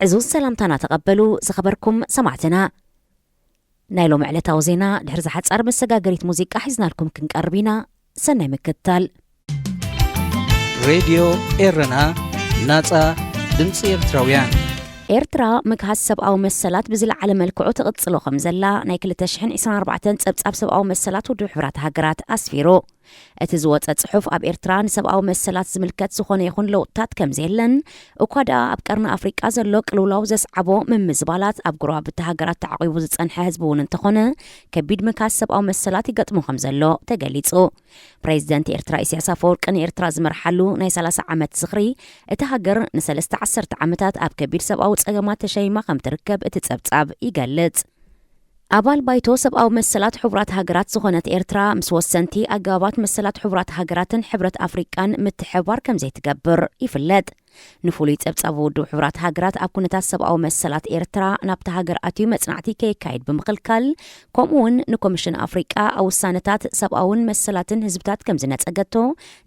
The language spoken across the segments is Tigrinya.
ዕዙዝ ሰላምታና ተቐበሉ ዝኸበርኩም ሰማዕትና። ናይ ሎሚ ዕለታዊ ዜና ድሕሪ ዝሓጻር መሰጋገሪት ሙዚቃ ሒዝናልኩም ክንቀርብ ኢና። ሰናይ ምክትታል። ሬድዮ ኤረና፣ ናጻ ድምጺ ኤርትራውያን። ኤርትራ ምግሃስ ሰብኣዊ መሰላት ብዝለዓለ መልክዑ ትቕጽሎ ከም ዘላ ናይ ክልተ ሽሕን ዕስራን ኣርባዕተን ጸብጻብ ሰብኣዊ መሰላት ውድብ ሕቡራት ሃገራት ኣስፊሩ። እቲ ዝወጸ ጽሑፍ ኣብ ኤርትራ ንሰብኣዊ መሰላት ዝምልከት ዝኾነ ይኹን ለውጥታት ከም ዘየለን፣ እኳ ደኣ ኣብ ቀርኒ ኣፍሪቃ ዘሎ ቅልውላው ዘስዓቦ ምምዝባላት ኣብ ጎረባብቲ ሃገራት ተዓቂቡ ዝጸንሐ ህዝቢ እውን እንተኾነ፣ ከቢድ ምግሃስ ሰብኣዊ መሰላት ይገጥሞ ከም ዘሎ ተገሊጹ። ፕሬዚደንት ኤርትራ ኢሳያስ ኣፈወርቂ ንኤርትራ ዝመርሓሉ ናይ ሰላሳ ዓመት ዝኽሪ፣ እታ ሃገር ንሰለስተ ዓሰርተ ዓመታት ኣብ ከቢድ ሰብኣዊ ጸገማት ተሸይማ ከም ትርከብ እቲ ጸብጻብ ይገልጽ። ኣባል ባይቶ ሰብኣዊ መሰላት ሕቡራት ሃገራት ዝኾነት ኤርትራ፣ ምስ ወሰንቲ ኣገባባት መሰላት ሕቡራት ሃገራትን ሕብረት ኣፍሪቃን ምትሕብባር ከም ዘይትገብር ይፍለጥ። ንፍሉይ ጸብጻብ ውድብ ሕቡራት ሃገራት ኣብ ኩነታት ሰብኣዊ መሰላት ኤርትራ ናብታ ሃገር ኣትዩ መጽናዕቲ ከየካይድ ብምኽልካል፣ ከምኡ እውን ንኮሚሽን ኣፍሪቃ ኣብ ውሳነታት ሰብኣውን መሰላትን ህዝብታት ከም ዝነጸገቶ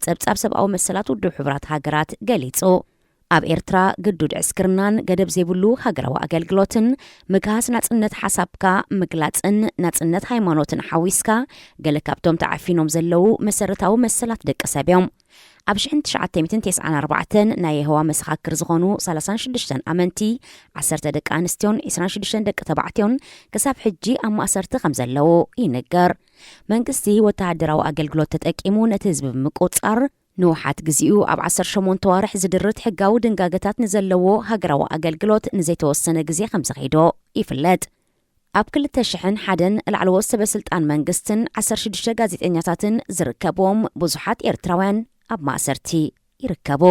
ጸብጻብ ሰብኣዊ መሰላት ውድብ ሕቡራት ሃገራት ገሊጹ። ኣብ ኤርትራ ግዱድ ዕስክርናን ገደብ ዘይብሉ ሃገራዊ ኣገልግሎትን፣ ምግሃስ ናጽነት ሓሳብካ ምግላጽን ናጽነት ሃይማኖትን ሓዊስካ፣ ገለ ካብቶም ተዓፊኖም ዘለዉ መሰረታዊ መሰላት ደቂ ሰብ እዮም። ኣብ ሽሕን ትሽዓተ ሚእትን ተስዓን ኣርባዕተን ናይ የሆዋ መሰኻክር ዝኾኑ ሰላሳን ሽዱሽተን ኣመንቲ፣ ዓሰርተ ደቂ ኣንስትዮን ዕስራን ሽዱሽተን ደቂ ተባዕትዮን ክሳብ ሕጂ ኣብ ማእሰርቲ ከም ዘለዉ ይንገር። መንግስቲ ወተሃደራዊ ኣገልግሎት ተጠቂሙ ነቲ ህዝቢ ብምቁጽጻር፣ ንውሓት ግዜኡ ኣብ ዓሰርተ ሸሞንተ ዋርሕ ዝድርት ሕጋዊ ድንጋገታት ንዘለዎ ሃገራዊ ኣገልግሎት ንዘይተወሰነ ግዜ ከም ዘኸይዶ ይፍለጥ። ኣብ ክልተ ሽሕን ሓደን ላዕለዎት ሰበ ስልጣን መንግስትን ዓሰርተ ሽዱሽተ ጋዜጠኛታትን ዝርከብዎም ብዙሓት ኤርትራውያን ኣብ ማእሰርቲ ይርከቡ።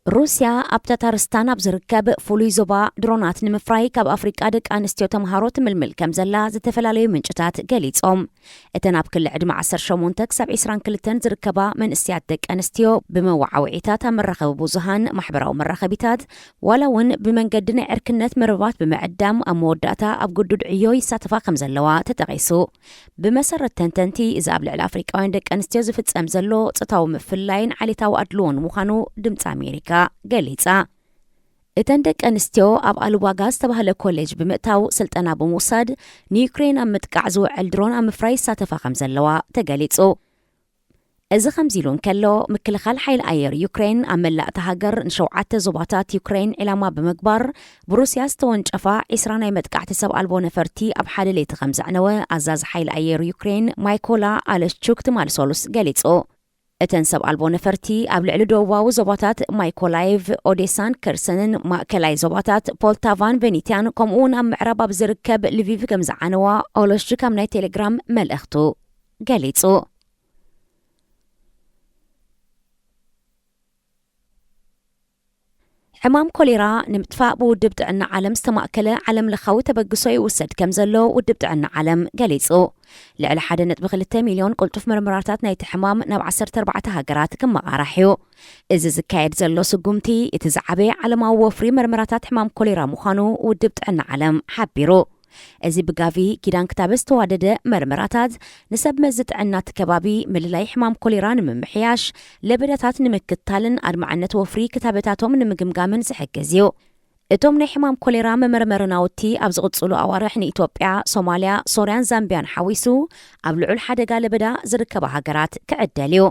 ሩስያ ኣብ ታታርስታን ኣብ ዝርከብ ፍሉይ ዞባ ድሮናት ንምፍራይ ካብ ኣፍሪቃ ደቂ ኣንስትዮ ተምሃሮ ትምልምል ከም ዘላ ዝተፈላለዩ ምንጭታት ገሊጾም። እተን ኣብ ክሊ ዕድመ ዓሰርተ ሸሞንተ ክሳብ ዕስራን ክልተን ዝርከባ መንእሰያት ደቂ ኣንስትዮ፣ ብመወዓውዒታት ኣብ መራኸቢ ብዙሃን፣ ማሕበራዊ መራኸቢታት፣ ዋላ እውን ብመንገዲ ናይ ዕርክነት መርበባት ብምዕዳም፣ ኣብ መወዳእታ ኣብ ግዱድ ዕዮ ይሳተፋ ከም ዘለዋ ተጠቒሱ። ብመሰረት ተንተንቲ፣ እዚ ኣብ ልዕሊ ኣፍሪቃውያን ደቂ ኣንስትዮ ዝፍጸም ዘሎ ጾታዊ ምፍላይን ዓሌታዊ ኣድልዎን ምዃኑ ድምጺ ኣሜሪካ ገሊጻ። እተን ደቂ ኣንስትዮ ኣብ ኣልዋጋ ዝተባህለ ኮሌጅ ብምእታው ስልጠና ብምውሳድ፣ ንዩክሬን ኣብ ምጥቃዕ ዝውዕል ድሮን ኣብ ምፍራይ ይሳተፋ ከም ዘለዋ ተገሊጹ። እዚ ከምዚ ኢሉ እንከሎ፣ ምክልኻል ሓይሊ ኣየር ዩክሬን ኣብ መላእ እታ ሃገር ንሸውዓተ ዞባታት ዩክሬን ዒላማ ብምግባር፣ ብሩስያ ዝተወንጨፋ ዕስራ ናይ መጥቃዕቲ ሰብ ኣልቦ ነፈርቲ ኣብ ሓደ ለይቲ ከም ዘዕነወ ኣዛዚ ሓይሊ ኣየር ዩክሬን ማይኮላ ኣለሽቹክ ትማሊ ሰሉስ ገሊጹ። እተን ሰብ ኣልቦ ነፈርቲ ኣብ ልዕሊ ደቡባዊ ዞባታት ማይኮላይቭ፣ ኦዴሳን ከርሰንን፣ ማእከላይ ዞባታት ፖልታቫን ቬኒትያን፣ ከምኡ እውን ኣብ ምዕራብ ኣብ ዝርከብ ልቪቭ ከም ዝዓነዋ ኦለሽቹክ ኣብ ናይ ቴሌግራም መልእኽቱ ገሊጹ። ሕማም ኮሌራ ንምጥፋእ ብውድብ ጥዕና ዓለም ዝተማእከለ ዓለም ለኻዊ ተበግሶ ይውሰድ ከም ዘሎ ውድብ ጥዕና ዓለም ገሊጹ። ልዕሊ ሓደ ነጥቢ ክልተ ሚልዮን ቅልጡፍ መርመራታት ናይቲ ሕማም ናብ ዓሰርተ ኣርባዕተ ሃገራት ክመቓራሕ እዩ። እዚ ዝካየድ ዘሎ ስጉምቲ፣ እቲ ዝዓበየ ዓለማዊ ወፍሪ መርመራታት ሕማም ኮሌራ ምዃኑ ውድብ ጥዕና ዓለም ሓቢሩ። እዚ ብጋቪ ኪዳን ክታበት ዝተዋደደ መርመራታት፣ ንሰብ መዚ ጥዕና እቲ ከባቢ ምልላይ ሕማም ኮሌራ ንምምሕያሽ፣ ለበዳታት ንምክትታልን ኣድማዕነት ወፍሪ ክታበታቶም ንምግምጋምን ዝሕግዝ እዩ። እቶም ናይ ሕማም ኮሌራ መመርመሪ ናውቲ ኣብ ዝቕጽሉ ኣዋርሕ ንኢትዮጵያ፣ ሶማልያ፣ ሶርያን ዛምቢያን ሓዊሱ ኣብ ልዑል ሓደጋ ለበዳ ዝርከባ ሃገራት ክዕደል እዩ።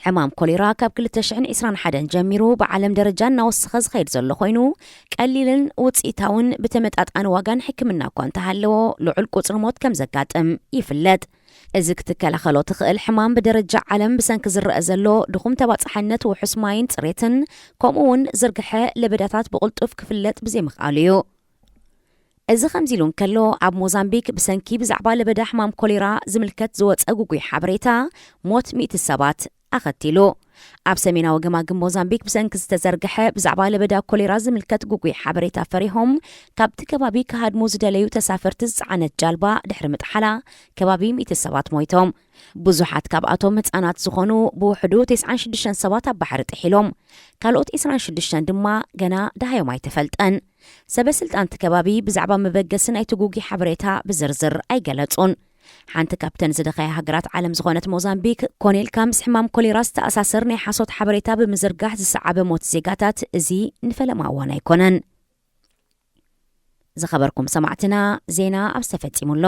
ሕማም ኮሌራ ካብ ክልተ ሽሕን ዕስራን ሓደን ጀሚሩ ብዓለም ደረጃ እናወሰኸ ዝኸይድ ዘሎ ኮይኑ፣ ቀሊልን ውጽኢታውን ብተመጣጣኒ ዋጋን ሕክምና እኳ እንተሃለዎ፣ ልዑል ቁጽሪ ሞት ከም ዘጋጥም ይፍለጥ። እዚ ክትከላኸሎ ትኽእል ሕማም ብደረጃ ዓለም ብሰንኪ ዝረአ ዘሎ ድኹም ተባጻሕነት ውሑስ ማይን ጽሬትን፣ ከምኡ እውን ዝርግሐ ለበዳታት ብቕልጡፍ ክፍለጥ ብዘይምኽኣሉ እዩ። እዚ ከምዚ ኢሉ እንከሎ፣ ኣብ ሞዛምቢክ ብሰንኪ ብዛዕባ ለበዳ ሕማም ኮሌራ ዝምልከት ዝወጸ ጉጉይ ሓበሬታ፣ ሞት ሚእቲ ሰባት ኣኸቲሉ። ኣብ ሰሜናዊ ገማግም ሞዛምቢክ ብሰንኪ ዝተዘርግሐ ብዛዕባ ለበዳ ኮሌራ ዝምልከት ጉጉይ ሓበሬታ ፈሪሆም፣ ካብቲ ከባቢ ክሃድሙ ዝደለዩ ተሳፈርቲ ዝጸዓነት ጃልባ ድሕሪ ምጥሓላ፣ ከባቢ ሚእቲ ሰባት ሞይቶም። ብዙሓት ካብኣቶም ህጻናት ዝኾኑ ብውሕዱ ተስዓን ሽዱሽተን ሰባት ኣብ ባሕሪ ጥሒሎም። ካልኦት ዕስራን ሽዱሽተን ድማ ገና ደሃዮም ኣይተፈልጠን። ሰበ ስልጣን እቲ ከባቢ ብዛዕባ መበገሲ ናይቲ ጉጉይ ሓበሬታ ብዝርዝር ኣይገለጹን። ሓንቲ ካብተን ዝደኸያ ሃገራት ዓለም ዝኾነት ሞዛምቢክ፣ ኮነ ኢልካ ምስ ሕማም ኮሌራ ዝተኣሳሰር ናይ ሓሶት ሓበሬታ ብምዝርጋሕ ዝሰዓበ ሞት ዜጋታት፣ እዚ ንፈለማ እዋን ኣይኮነን። ዝኸበርኩም ሰማዕትና፣ ዜና ኣብ ዝተፈጺሙ ኣሎ።